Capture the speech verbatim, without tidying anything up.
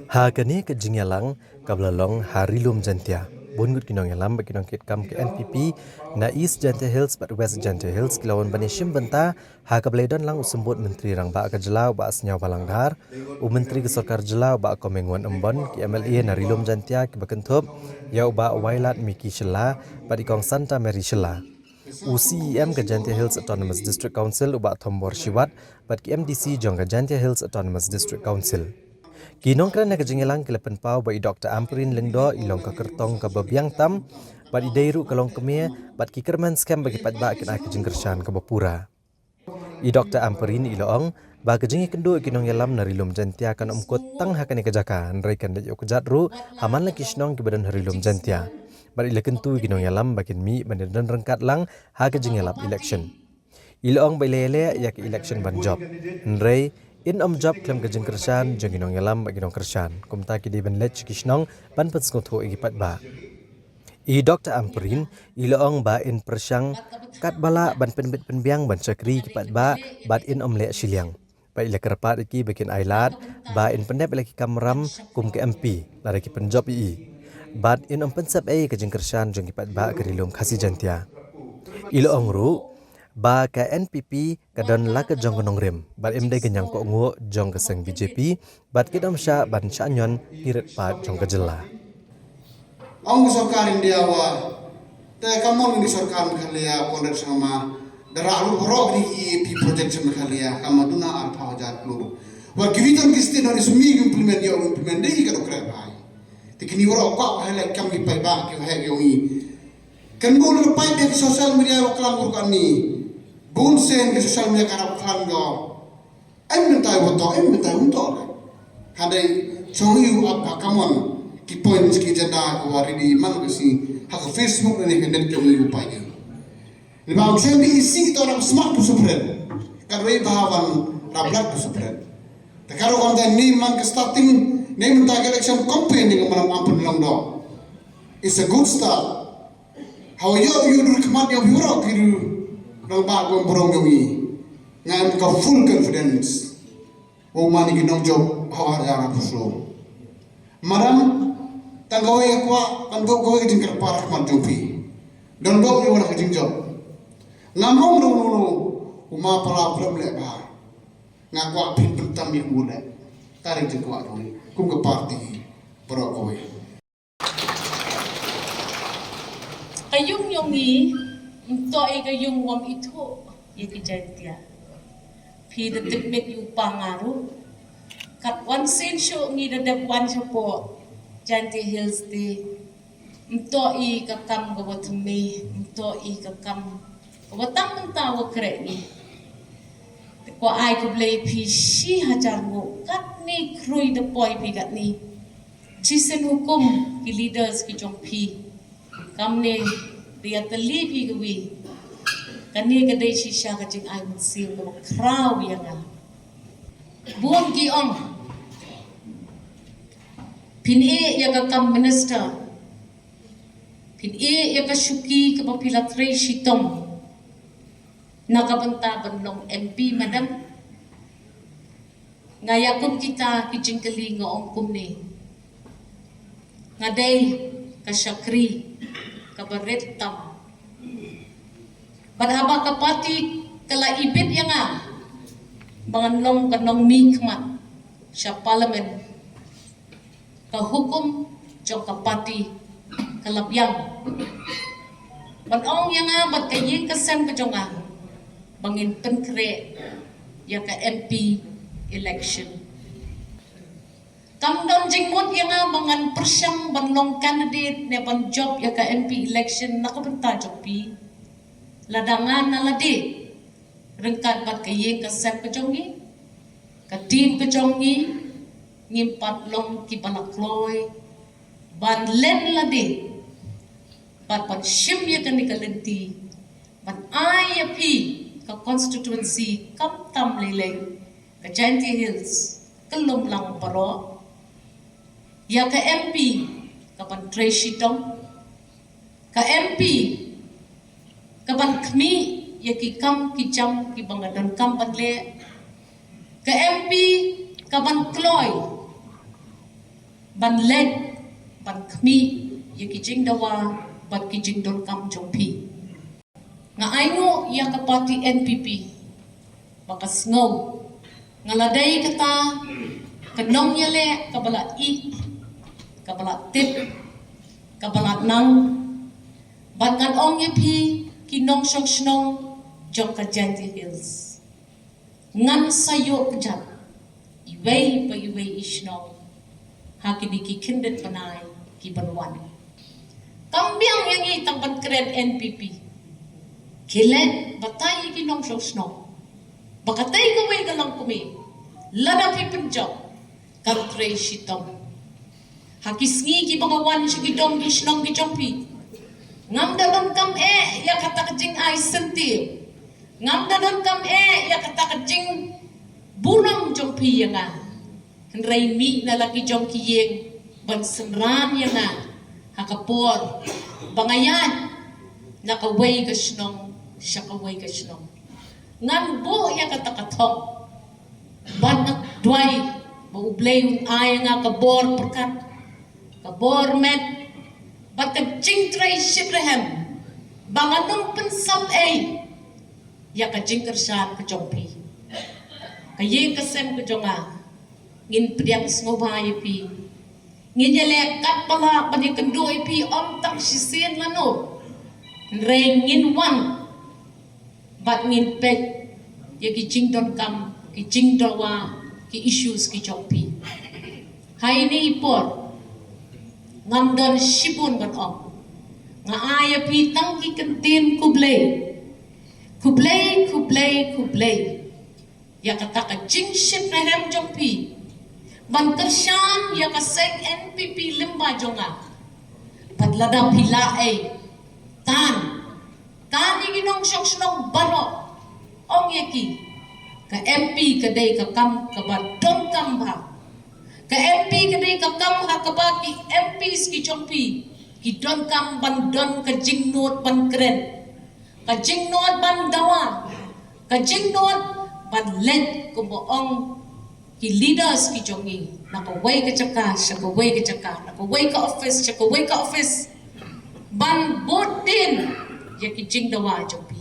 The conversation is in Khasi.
Ha kane ka jingïalang kaba la long ha Ri Lum Jaintia, bun ngut ki nongïalam bad ki nongkitkam ka N P P na East Jaintia Hills bad West Jaintia Hills ki la wan ban ïashim bynta ha kaba la ïadon lang u Symbud Myntri Rangbah ka Jylla u Bah Sniawbhalang Dhar, u Myntri ka Sorkar Jylla u Bah Comingone Ymbon, ki M L A na Ri Lum Jaintia kiba kynthup ïa u Bah Wailadmiki Shylla bad i Kong Santa Mary Shylla, u C E M ka Jaintia Hills Autonomous District Council u Bah Thombor Shiwat bad ki M D C jong ka Jaintia Hills Autonomous District Council. Ki nongkren ha ka jingïalang ki la pynpaw ba i Doctor Ampareen Lyngdoh i long ka kyrtong kaba biang tam bad i dei ruh ka longkmie bad ki kyrmen skhem ba ki paidbah kin ai ka jingkyrshan kaba pura. I Doctor Ampareen i la ong ba ka jingïakynduh ïa ki nongïalam na Ri Lum Jaintia kan ym kut tang ha kane ka jaka, hynrei kan leit ïa u kjat ruh ha man la ki shnong kiba don ha Ri Lum Jaintia. Bad i la kyntu ïa ki nongïalam ba kin mih ban ïadon ryngkat lang ha ka jingïalap election. I la ong ba i la ïaleh ïa ka election ban jop, hynrei in ym jop khlem ka jingkyrshan jong ki nongïalam bad ki nongkyrshan, kumta ki dei ban leit sha ki shnong ban pynsngewthuh ïa ki paidbah. I Doctor Ampareen i la ong ba in pyrshang katba lah ban pynbit pynbiang ban shakri ïa ki paidbah bad in ym leh shiliang. Bad i la kyrpad ïa ki ba kin ailad ba in pyndep ïa la ki kamram kum ka M P lada ki pynjop ïa i, bad in ym pynsep ei ïa ka jingkyrshan jong ki paidbah ka Ri Lum Khasi Jaintia. I la ong ruh ba ka N P P ka don la ka jong ka nongrim bad ym dei ka ñiangkohnguh jong ka seng B J P bad kin ym shah ban shah ñion ki rit paid jong ka jylla. Ong ka sorkar India wa te ka mon ka sorkar Meghalaya Conrad Sangma da rah ruh baroh kine ki E A P project sha Meghalaya, ka ma duna arphew hajar klur. Wa ki ri tang ki state nong i sumi ki implement, ïa u implement dei ka dok khreh bha. Te kine baroh kwah wa highlight kam ki paidbah ki wa heh ki ong i. Kan bun ruh paid ki social media wa klam ruh kane. Bun sien ki social media ka rap klam ko. Em mynta wa to, em mynta wa to. Hadei chong ïa u ap ha ka mon ki points ki agenda ko wa ready man ka si ha ka Facebook ne ka net chong ïa u paid. Ni ba u chen di isi to rap smat tu supren. Ka dwai ba wan rap lat tu supren. Te ka ruh kam da ni man ka starting, ni mynta ka election campaign ni ka man am pynlong do. It's a good start. Hawa ïoh ïoh dur khmat ïa u ïoh ki ru nang ba ko burom ïoh i. Nga em ka full confidence. O mani ki nong jop hawa ya na puso. Madam, tang kawei ka kwah, tang kawei ka jingkyrpad khmat jong phi. Don kawei wan ka jingjop. Nga mong dong no no, uma pala prem le ba. Nga kwah phin pyntam ïa u le. Tari jingkwah dong. Kum ka party. Baroh kawei. Ka yung yong ngi, ym toh i ka yung wam ithuh ïa ki Jaintia. Phi da tip met ïa u pa nga ruh. Kat wan sien shuh ngi da dep wan shapoh Jaintia Hills te. Ym toh i ka kam ka wa thymme, ym toh i ka kam ka wa tang mynta wa khreh ngi. Te kwah ai khublei phi shi hajar nguh, katni khrui da poi phi katni. Chisien hukum ki leaders ki jong phi. Kamne da ïatylli phi kawi. Kane ka dei shisha ka jingai mynsiem kaba khraw ïa nga. Bun ki ong. Phin ïeh ïa ka kam minister. Phin ïeh ïa ka shuki kaba phi la trei shitom. Na ka bynta ban long M P, madam. Nga ïakum kita ki jingkylli nga ong kumne. Nga dei ka shakri kaba rit tam. Bad haba ka party ka la ibit ïa nga ba ngan long ka nongmihkhmat sha parliament. Ka hukum jong ka party ka la biang. Ban ong ïa nga bad ka ïing ka sem ka jong nga ba ngin pynkhreh ïa ka M P election. Kam don jingmut ïa nga ba ngan pyrshang ban long candidate ne ban jop ïa ka M P election na ka bynta jong phi. Lada nga na lade ryngkat bad ka ïing ka sem ka jong ngi, ka team ka jong ngi, ngim pat long kiba la kloi ban len lade bad ban shim ïa kane ka lynti ban ai ïa phi ka constituency khamtam lei lei ka Jaintia Hills, ka Lumlang baroh. Ïa ka M P ka ban trei shitom, ka M P ka ban khmih ïa ki kam ki jam kiba nga donkam ban leh, ka M P ka ban kloi ban leit ban khmih ïa ki jingdawa bad ki jingdonkam jong phi. Nga ainguh ïa ka party N P P ba ka sngew nga la dei kata ka nongïaleh kaba la ih, kaba la tip, kaba la nang. Bad ngan ong ïa phi ki nongshong shnong jong ka Jaintia Hills, ngan sa ïoh kjat iwei pa iwei i shnong ha kine ki khyndiat bnai ki ban wan. Kam biang ïa ngi tang ban kren N P P. Khie leit batai ïa ki nongshong shnong ba katei kawei ka longkmie, lada phi pynjop, kan trei shitom. Ha ki sngi kiba nga wan sha ki dong ki shnong ki jong phi, ngam da donkam eh ïa kata ka jingai syntiew, ngam da donkam eh ïa kata ka jingburom jong phi ïa nga. Hynrei mih na la ki jong ki ïing ban synran ïa nga ha ka por ba nga ïaid na kawei ka shnong sha kawei ka shnong. Ngan buh ïa kata ka thong bad nga duwai ba U Blei un ai ïa nga ka bor pyrkhat, ka bor met bad ka jingtrei shitrhem ba ngan ym pynsap ei ïa ka jingkyrshan ka jong phi. Ka ïing ka sem ka jong nga, ngin pdiang sngewbha ïa phi. Ngin ïaleh katba lah ban ïakynduh ïa phi, ym tang shisien lano. Hynrei ngin wan bad ngin peit ïa ki jingdonkam, ki jingdawa, ki issues ki jong phi. Ha ine i por ngam don shibun ban ong. Nga ai ïa phi tang ki kyntien khublei. Khublei, khublei, khublei ïa kata ka jingshitrhem jong phi ban kyrshan ïa ka seng N P P lyngba jong nga. Bad lada phi lah ei, tan, tan ïa ki nongshong shnong baroh, ong ïa ki, ka M P ka dei ka kam kaba donkam bha. Ka M P ka dei ka kam ha kaba ki M Ps ki jong phi ki donkam ban don ka jingnud ban kren, ka jingnud ban dawa, ka jingnud ban leit kumba ong ki leaders ki jong ngi na kawei ka jaka sha kawei ka jaka, na kawei ka office sha kawei ka office, ban bud dien ïa ki jingdawa jong phi.